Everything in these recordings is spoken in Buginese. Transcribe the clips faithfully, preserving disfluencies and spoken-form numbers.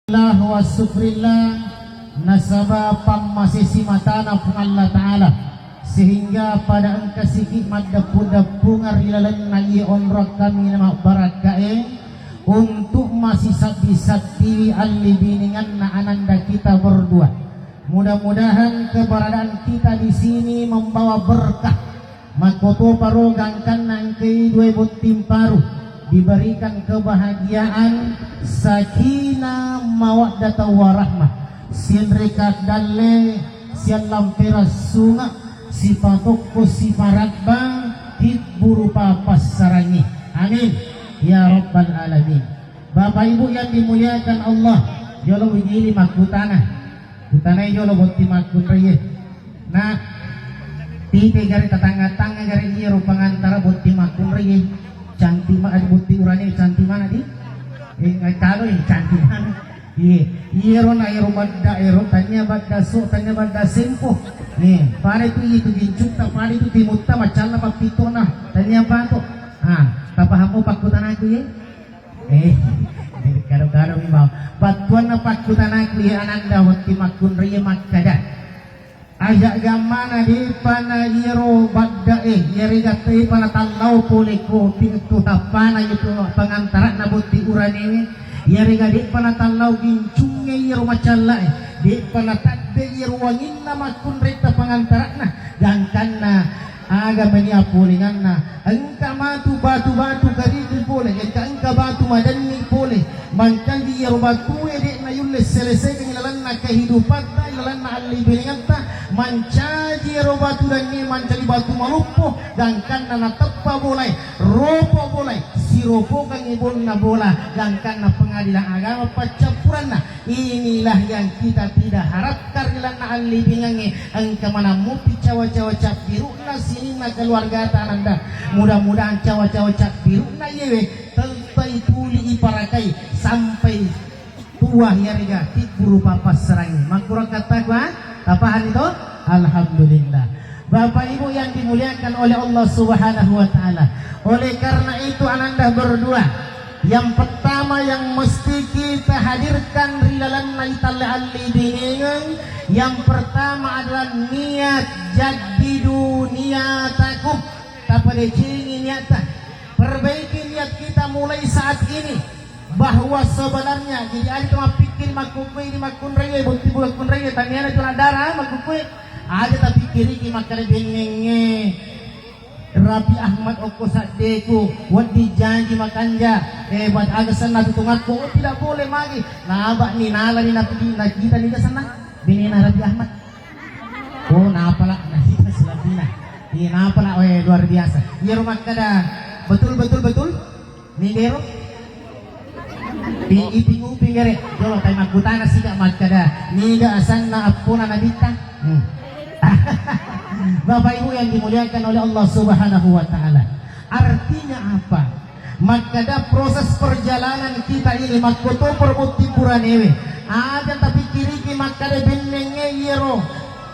Alhamdulillah wa syukrillah, nasaba pammasesi matana Puang Allah Ta'ala, sehingga pada engka siki maddeppu-deppungeng ri lalenna iye onrong kami na mabbarakkae, untuk masisabbi-sabbiwi alli bininganna ananda kita berdua. Mudah-mudahan keberadaan kita di sini membawa berkah. Makkotoparo gangkanna engkai dua botting paru diberikan kebahagiaan, sakinah, mawaddah warahmah, sianreka dalle, siallampera sunga, sipatokko, siparabba, tibburu papassarangi. Amin ya rabbal alamin. Bapak Ibu yang dimuliakan Allah, jolo wigili makkutana. Kutanai jolo botting makkunraie. Nah, tite gare tatanga-tanga gare iyaro pangantara botting makkunraie. Cantik ma-, botting urane cantik mana di? Eh, ngai talo, eh, cantik mana? Iye, iyaro na ero badda ero, tania badda so, tania badda sempo. Eh, pada itu itu gincutta, pada itu timutta, macalla pappitona, tania pato. Ah, tapahammu pakkutanaku ye? Eh, garo-garo mi bawang. Battuanna pakkutanaku ye ananda botting makkunraie makkada. Aja gammana depa na iyaro badda e, iyarega depa na tallau pole ko pi-, tu tappana itu pangantarana botting uranewe, iyarega depa na tallau gincungnge iyaro macalla e, depa na tadde iyaro wanginna makkunraita pangantarana, gangkanna aga mani apolenganna, engka matu batu-batu kariki pole, engka, engka batu madenni pole, mancaji iyaro batue de'na yulle selesaikan ilalenna kehidupatta, ilalenna alli biningatta, mancaji iyaro batu denni mancaji batu maloppo, gangkanna nateppa bolae, ropo bolae, siropokangngi bonna bola, gangkanna pengadilan agama paccappuranna. Inilah yang kita tidak harapkan ri lalenna allibingengnge, engka maneng mupi cawa-cawa cabbiru'na sininna keluargata ananda. Mudah-mudahan cawa-cawa cabbiru'na iyewe tentai tuli iparakai sampai tua iyarega tibburu papassarangi. Makkuro kattaku, ah? Tapahanni to? Alhamdulillah. Bapak Ibu yang dimuliakan oleh Allah Subhanahu wa Ta'ala. Oleh karena itu, ananda berdua, yang pertama yang mesti kita hadirkan ri lalenna italle allibinengeng, yang pertama adalah niat, jaddidu niyatakum. Tapadecengi niatta. Perbaiki niat kita mulai saat ini. Bahwa sebenarnya, jadi aja tu mappikir makkukkue di makkunraie, botting makkunraie, taniana tu nadara makkukkue. Aja tapikkiriki makkada bennengnge Raffi Ahmad okko saddeku, wedding jaji makanja, eh, buat aga senna tutungakku, oh, tidak boleh magi. Nabak ni nala ni napi, na kita ni senna, benena Raffi Ahmad. Oh, napala, na kita selebihna. Iya, napala, oh, eh, luar biasa. Iyaro makkada, betul, betul, betul. Niga ero? Pi-, iping-uping gare. Jolo, tai makkutana siga makkada, niga asanna appona nabitta? Hmm. Bapak Ibu yang dimuliakan oleh Allah Subhanahu wa Ta'ala. Artinya apa? Makkada proses perjalanan kita ini, makkotoparo botting uranewe. Aja tapikkiriki makkada bennengnge iyaro.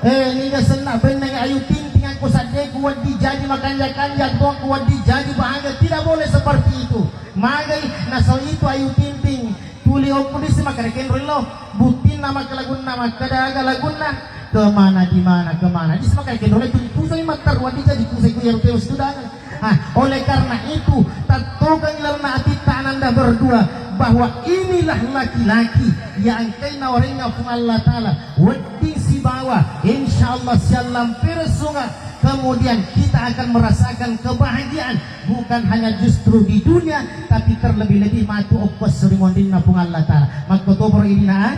Eh, niga senna benneng Ayu Ting Ting akko saddeku wedding jaji makanja-kanja, akko wedding jaji bahagia. Tidak boleh seperti itu. Magai naso itu Ayu Ting Ting. Tuli okko disi makkada kenro lo. Buttinna makkalagunna makkada aga lagunna. Kemana di mana kemana. Disi makkada kenro lo, tuli tusai matteru wedding jaji tusai ku iyaro tewa situdangan. Ah, oleh karena itu, tattokangi lalenna atitta ananda berdua bahwa inilah laki-laki yang engkai nawarengnga Puang Allah Ta'ala. Wedding sibawa, insya Allah siallampere sunga, kemudian kita akan merasakan kebahagiaan, bukan hanya justru di dunia, tapi terlebih-lebih matu okko esso ri monrinna Puang Allah Ta'ala. Makkotoparo idina, ah?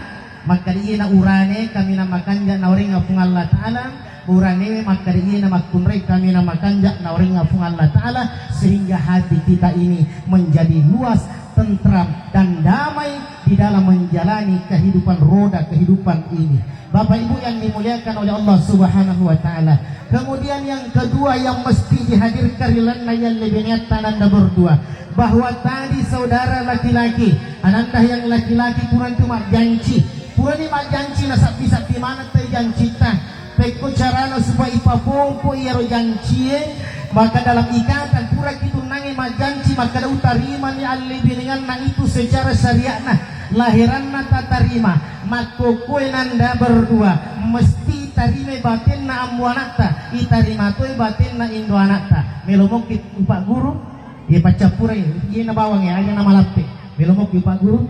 Makkada iyena urane kaminang makanja nawarengnga Puang Allah Ta'ala, uranewe makkada iyena makkunrai kaminang makanja nawarengnga Puang Allah Ta'ala, sehingga hati kita ini menjadi luas, tentram, dan damai di dalam menjalani kehidupan roda kehidupan ini. Bapak Ibu yang dimuliakan oleh Allah Subhanahu wa Ta'ala. Kemudian yang kedua yang mesti dihadirkan ri lalenna yalle beneatta ananda berdua, bahwa tadi saudara laki-laki, ananda yang laki-laki purani tu majjanci, purani majjanci nasabbi-sabbi maneng tai jancita. Pekko carana supaya ipapompo iyaro jancie, maka dalam ikatan puraki tunnangnge majjanci, maka da utarimani allibininganna itu secara syariatna. Lahiranna tatarima, makkokkoe nanda berdua, mesti itarimai batinna ambo anatta, itarima toi batinna indo anatta. Melo mokki Pak Guru, iya paccappurai, iya na bawang ya, aja na malappe. Melo mokki Pak Guru.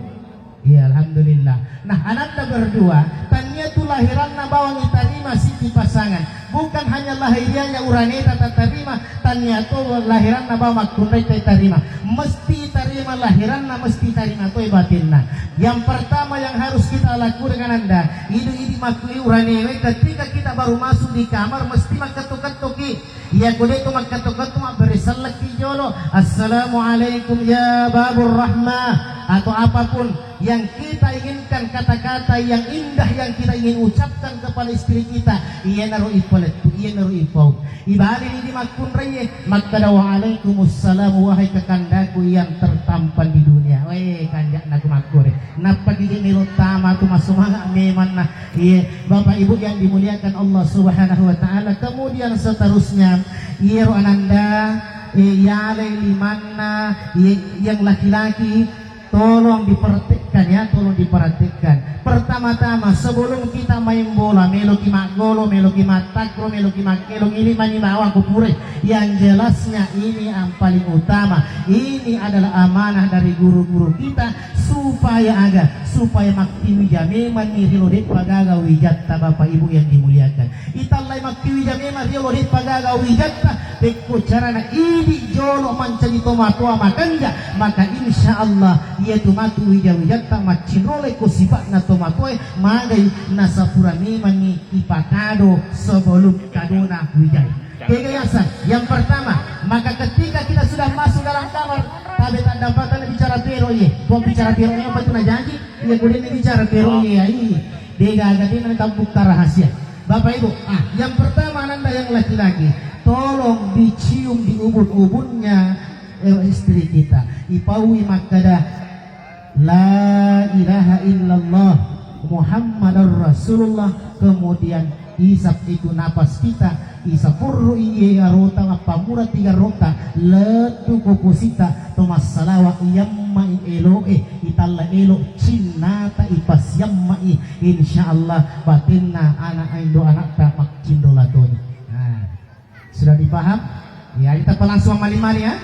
Iya, alhamdulillah. Nah, ananda berdua, tania tu lahiranna bawang itarima siti pasangan. Bukan hanya lahiriahnya uraneta tatarima, tania to lahiranna bawang makkunrai tatarima. Mesti tarima lahiranna, mesti tarima toi batinna. Yang pertama yang harus kita lakukan ananda, idi-idi makkui uranewe ketika kita baru masuk di kamar mesti makketto-kettoki. Iya ko de to makketto-ketto mabbere sellekki jolo, "Assalamualaikum ya babur rahmah," atau apapun yang kita inginkan, kata-kata yang indah yang kita ingin ucapkan kepada istri kita, iyanaro ipalettu, iyanaro ipau. Ibalini di makkunraie, makkada, "Waalaikumussalam, wahai kakandaku yang tertampan di dunia." Weh, kanja'na ku makkore. Nappa gigi melo tama tu masumanga memanna. Iya, Bapak Ibu yang dimuliakan Allah Subhanahu wa Ta'ala. Kemudian seterusnya, iyaro ananda, eh, yalai limanna, iya, yang laki-laki, tolong diperhatikan ya, tolong diperhatikan. Pertama-tama, sebelum kita main bola, meloki maggolo, meloki mattakro, meloki makkelo, ini mani bawang kupure. Yang jelasnya ini yang paling utama. Ini adalah amanah dari guru-guru kita supaya aga, supaya makkiwija memanni riolo de'pa gaga wijatta, Bapak Ibu yang dimuliakan. Itallai makkiwija memang riolo de'pa gaga wijatta, pekko carana idi jolo mancaji tomatoa makanja, maka insya Allah iyatu matu wija-wijatta maccinrolai ko sipa'na tomatoae magai nasapura memanni ipakado sebelum kadona wijae. Kega yaseng, yang pertama, maka ketika kita sudah masuk dalam kamar, tabe tak dapatan bicara pero iye. Buang bicara pero ini apa itu na janji? Iya, kemudian bicara pero iye, ai. Dega aga dina tampukka rahasia. Bapak Ibu, ah, yang pertama ananda yang laki-laki, tolong dicium di ubun-ubunnya, eh, istri kita. Ipaui makkada, "La ilaha illallah Muhammadar Rasulullah." Kemudian isap itu napas kita, isapurru iye arota, mappammula tiga rota, lettu ko posita, to massalawa iyamma i eloe, italla elo cinnata ipasiamma i, insya Allah batinna anak indo anakta maccinro latoni. Nah. Sudah dipaham? Ya, kita langsung mali-mali ya.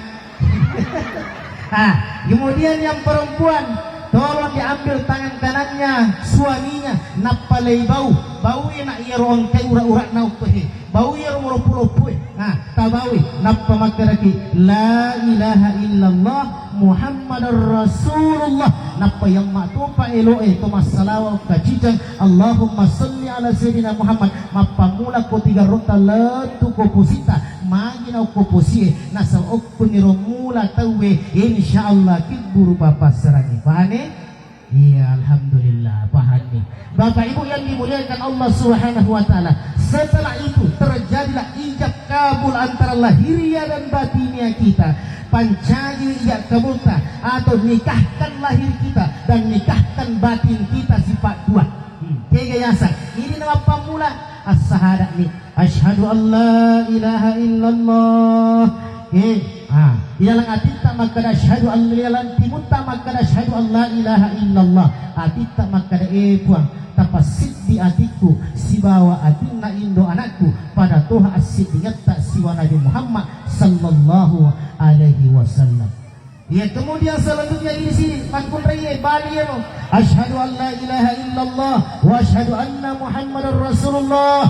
Ah, kemudian yang perempuan, tolong diambil tangan kanannya suaminya, nappa lei bau, bau enak iyaro engkai ura-ura'na ukkuhe, bau iyaro maloppo-loppoe. Nah, tabaui, nappa makkedaki, "La ilaha illallah Muhammadar Rasulullah." Nappa yamma topa eloe to massalawa ukkaciceng, "Allahumma salli ala Sayyidina Muhammad." Mappammula ko tiga rota lettu ko posita, magina okko posie, nasaba okkoniro mula tauwe, insya Allah kibburu papassarangi. Pahane? Iya, alhamdulillah, pahanni. Bapak Ibu yang dimuliakan Allah Subhanahu wa Taala, setelah itu terjadilah ijab kabul antara lahiriah dan batiniah kita. Pancaji ijab kabulta atau nikahkan lahir kita dan nikahkan batin kita sifat dua. Hmm. Kega yaseng. Ini nama pammula as-sahada'ni. Asyhadu an la ilaha illallah. Eh, ah, ilalang atitta makkada asyhadu an, ilalang timutta makkada asyhadu an la ilaha illallah. Atitta makkada, eh, Puang, tapassiddi atikku sibawa atinna indo anakku pada toha assiddingetta sibawa Nabi Muhammad sallallahu alaihi wasallam. Ya, kemudian selanjutnya di sini, makkunrai bali ya, no. Asyhadu an la ilaha illallah wa asyhadu anna Muhammadar Rasulullah.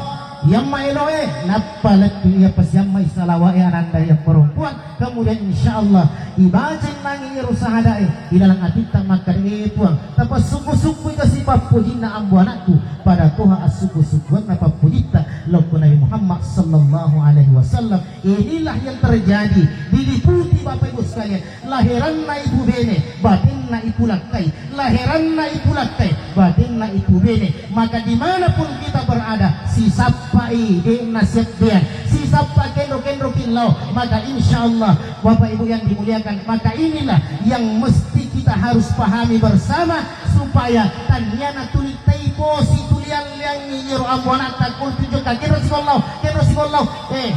Yamma eloe, nappa lettu iya pasiamma isalawae ananda yang perempuan. Kemudian insya Allah ibaca nangi iyaro sahadae ilalang atitta makkada, eh, Puang, tapasukku-sukku ika sipappojinna ambo anakku pada toha assukku-sukkuanna pappojitta lokko Nabi Muhammad sallallahu alaihi wasallam. Inilah yang terjadi, diliputi Bapak Ibu sekalian. Laheranna ibu bene, batinna ipu lakkai. Laheranna ipu lakkai, batinna ipu bene. Maka dimanapun kita berada, sisappai de'na seddean, sisappa kenro-kenro killau. Maka insya Allah, Bapak Ibu yang dimuliakan, maka inilah yang mesti kita harus pahami bersama supaya taniana tuli taiposi, tuli alleangi iyaro ambo anakta, kul tunjukka kenro sikollau, kenro sikollau. Eh,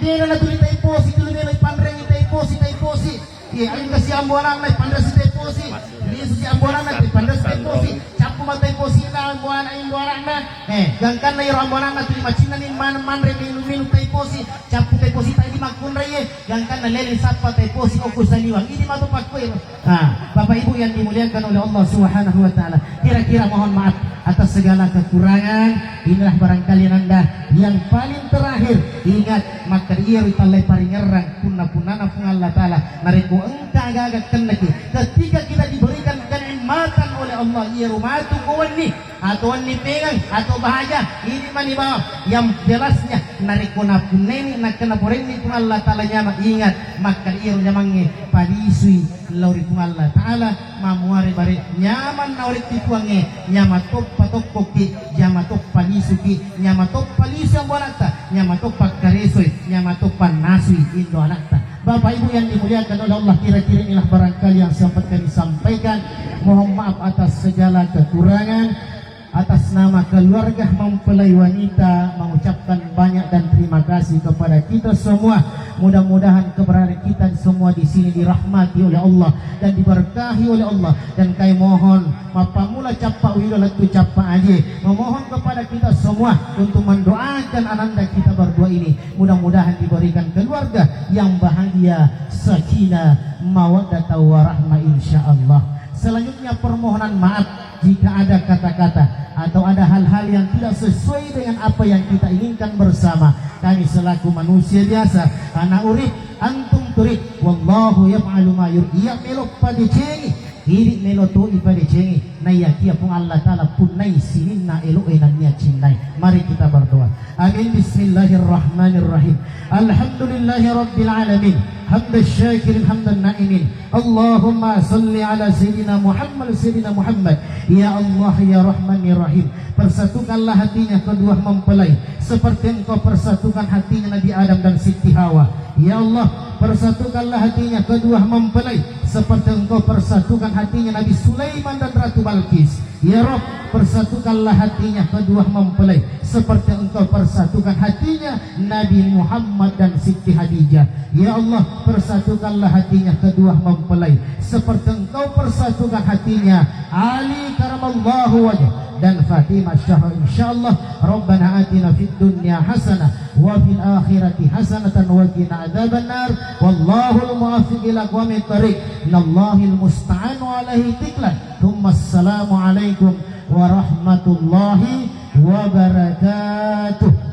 de'na natuli taiposi, tuli melo ipanrengi taiposi, taiposi. Iya, engka si ambo anakna panresi tai posi. Lisu si ambo anakna panresi tai posi. Cappu matai posi na ambo anak, ambo anakna. Eh, gangkanna iro ambo anakna tuli macinnani man-, manre minum-minum tai posi. Cappu tai posi tadi makkunrai, eh. Gangkanna lele sappa tai posi okko saliwang. Ini matu pakko iro. Ah, Bapak Ibu yang dimuliakan oleh Allah Subhanahu wa Ta'ala, kira-kira mohon maaf atas segala kekurangan. Inilah barangkali nanda yang paling terakhir. Ingat, maka iyaro tallai paringerrang punna-punnana Puang Allah Ta'ala. Narekko engka aga-aga kennaki, ketika kita diberikan kenikmatan oleh Allah, iyaro matu ko wenni, atau wenni mengang, atau bahagia, ini mani bawang. Yang jelasnya, narekko napunneni, nakkena porenni Puang Allah Ta'ala nyamang, ingat, maka iyaro nyamangnge palisui lao ri Puang Allah Ta'ala, mamuare bare nyaman naorekki Puangnge, nyama toppa tokkoki, nyama toppa lisuki, nyama toppa lisu ambo anatta, nyama toppa karesoi, nyama toppa nasui indo anatta. Bapak Ibu yang dimuliakan oleh Allah, kira-kira inilah barangkali yang sempat kami sampaikan. Mohon maaf atas segala kekurangan. Atas nama keluarga mempelai wanita mengucapkan banyak dan terima kasih kepada kita semua. Mudah-mudahan keberadaan kita semua di sini dirahmati oleh Allah dan diberkahi oleh Allah. Dan kami mohon, mappammula cappa uwilo lettu cappa aje, memohon kepada kita semua untuk mendoakan ananda kita berdua ini. Mudah-mudahan diberikan keluarga yang bahagia, sakinah, mawaddah, warahmah, insya Allah. Selanjutnya permohonan maaf jika ada kata-kata atau ada hal-hal yang tidak sesuai dengan apa yang kita inginkan bersama. Kami selaku manusia biasa, ana urid, antum turid, wallahu yaf'alu ma yurid. Iya melo padecengi, idi melo to ipadecengi. Naiyakia Puang Allah Ta'ala punnai sininna elo'e nennia cinnai. Mari kita berdoa. Amin. Bismillahirrahmanirrahim. Alhamdulillahi rabbil alamin. Hamdan syakirin hamdan naimin. Allahumma salli ala Sayyidina Muhammad, Sayyidina Muhammad. Ya Allah, ya Rahman, ya Rahim. Persatukanlah hatinya kedua mempelai seperti Engkau persatukan hatinya Nabi Adam dan Siti Hawa. Ya Allah, persatukanlah hatinya kedua mempelai seperti Engkau persatukan hatinya Nabi Sulaiman dan Ratu Balkis. Ya Rabb, persatukanlah hatinya kedua mempelai seperti Engkau persatukan hatinya Nabi Muhammad dan Siti Khadijah. Ya Allah, persatukanlah hatinya kedua mempelai seperti Engkau persatukan hatinya Ali karamallahu wajhah dan Fatimah Zahra, insyaallah. Rabbana atina fid dunya hasanah wa fil akhirati hasanatan wa qina adzabannar. Wallahul muwaffiq ila aqwamit thariq. Nallahil musta'an wa alaihi tiklan. Tsumma assalamu alaikum warahmatullahi wabarakatuh.